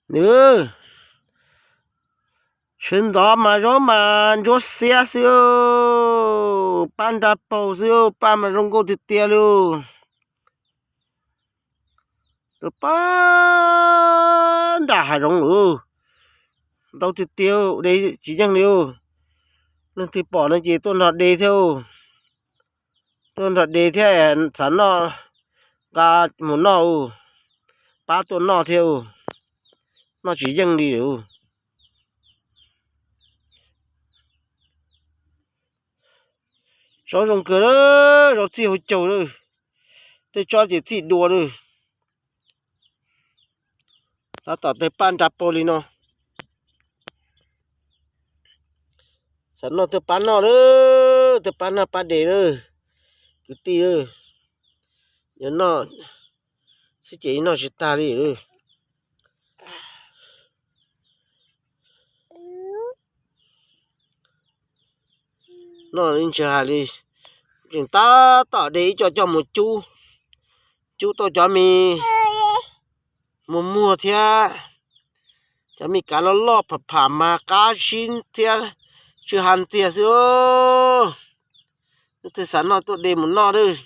Nws, sawv ntxov mas zaub mas ntsuab xiab xwb, paj nra paug xwb, paj mas zoo nkauj tiag tiag li. Rau paj nram hav zoov lawm, ntau tiag tiag, de tsis yeej li. Leej twg pom no ces tuaj nrog de thiab, tuaj nrog de thiab, xav noj nqa mus noj, pab tuaj noj thiab, noj tsis yeej li. Zaub zoo kawg, zaub txhij hauv caug lawm, tej tsob ces txhij dua lawm. Tab tom tawg paj nra paug li no. Xav noj tuaj pab noj lawm, tuaj pab noj pab de lawm, kwv tij lawm. Yuav noj xwb ces noj tsis tag li. Noj ntsis hais li, tseem tab tom de ib co coj mus cub, cub tau cov me muag muag thiab, cov me kav loj loj pham pham mas qab zib thiab, tsw ha ntxiag xwb. Leej twg xav noj tuaj de mus noj lawm,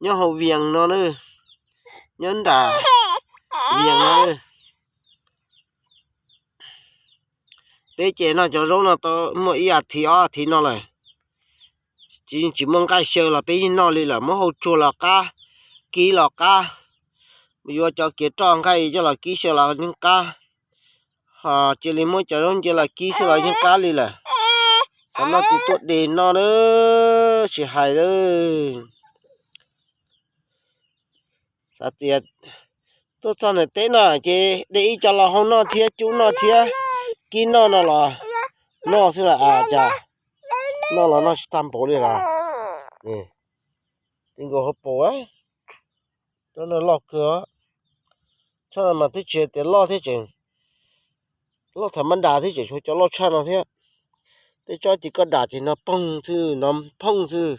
nyob hauv Vias no lawm, nyob nram Vias no lawm. Peb ces noj cov zaub no tau muaj ib as thiv ob as thiv no lawm, tsis, tsis muaj nqaij xyaw los peb yeej noj li lawm, muab hau tsuag los qab, kib los qab, yuav cov kev roj nqaij coj los kib xyaw los yeej qab, ho cia li muab cov zaub nce los kib xyaw los yeej qab li lawm. Xav noj ces tuaj de noj lawm, tsis hais lawm. Xav tias tuaj txog nram teb no ces de ib co los hau noj thiab cub noj thiab kib noj no los noj xwb las, cas noj los noj tsis tag npaum li las. Ti nkaus hauv paus, tsob no loj kawg. Tsob no mas twb tsis hais tias loj thiab tseem, loj thaum mab nras thiab tseem tshuav cov loj tshaj no thiab. Tej tsob ces koj dam ces no phooj xwb, no phooj xwb.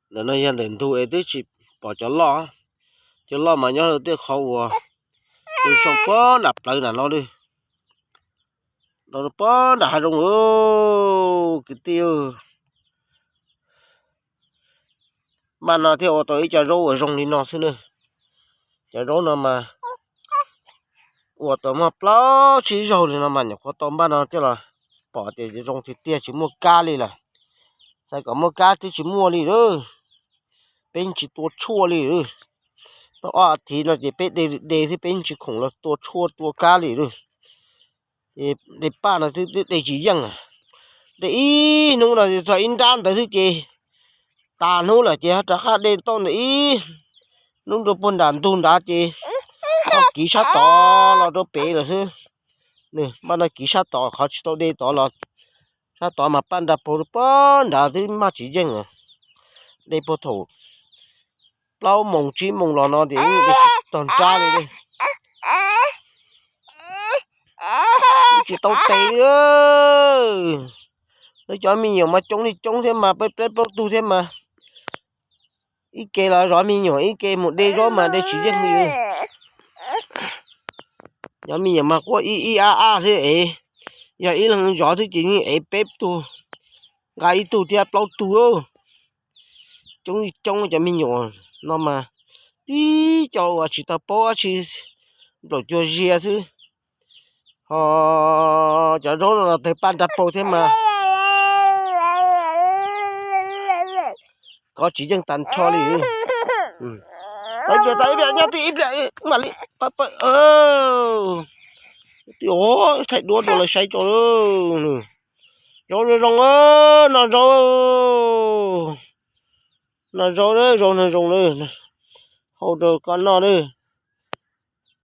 Ntawm no yog ntawm ntug es twb tsis pom cov loj, cov loj mas nyob rau tej qhov uas zoo pob nram plawv nram no lawm, pob nram hav zoov kwv tij. Npaj no thiaj ua tau ib co zaub uas zoo li no xwb na. Cov zaub no mas ua tau muaj plaub tsib zaug li no mas nyuam qhuav tau npaj no coj los pom tias zoo tiag tiag tsis muaj kab li lawm. Xav kom muaj kab twb tsis muaj li lawm, peb tsis tua tshuaj li lawm. Tau ob thiv no ces peb de de thiab peb tsis khoom los tua tshuaj tua kab li lawm. De paj no twb twb de tsis yeej, de ib hnub no txog ib nrab ntawd xwb ces tas hnub lawm ces ho rov qab de tau ntawm ib hnub rau puag nram ntug nrad ces ho kiv sab tod los rau pem lawm xwb. Npaj no kiv sab tod qhov tsis tau de tod los, sab tod mas paj nra paug rau puag nrad twb maj tsis yeej. De puag thaum plaub moos tsib moos los no ces de tsis tau nrab li, tsis tau tes li. Lawv cov me nyuam mas coob li coob thiab mas peb plaub tug thiab mas, ib ke los zov me nyuam ib ke mus de zaub mas de tsis yeej li. Cov me nyuam mas quaj ib ib ab ab xwb es, yog ib leeg zov xwb ces yeej ev peb tug, nqa ib tug thiab plaub tug. Coob li coob cov me nyuam no mas, tib co uas tsis tau paub dab tsi, nplaum cuag zia xwb. Ho cov zaub no los tawg paj nra paug thiab mas, kov tsis yeej tag nrho li. Tau ib pliag, tau ib pliag, nyob twj ib pliag mam li, thaij duab rau lawv saib tso. Zaub zoo zoo, noj zaub, noj zaub, zaub no zoo lawm, hau rau koj noj lawm.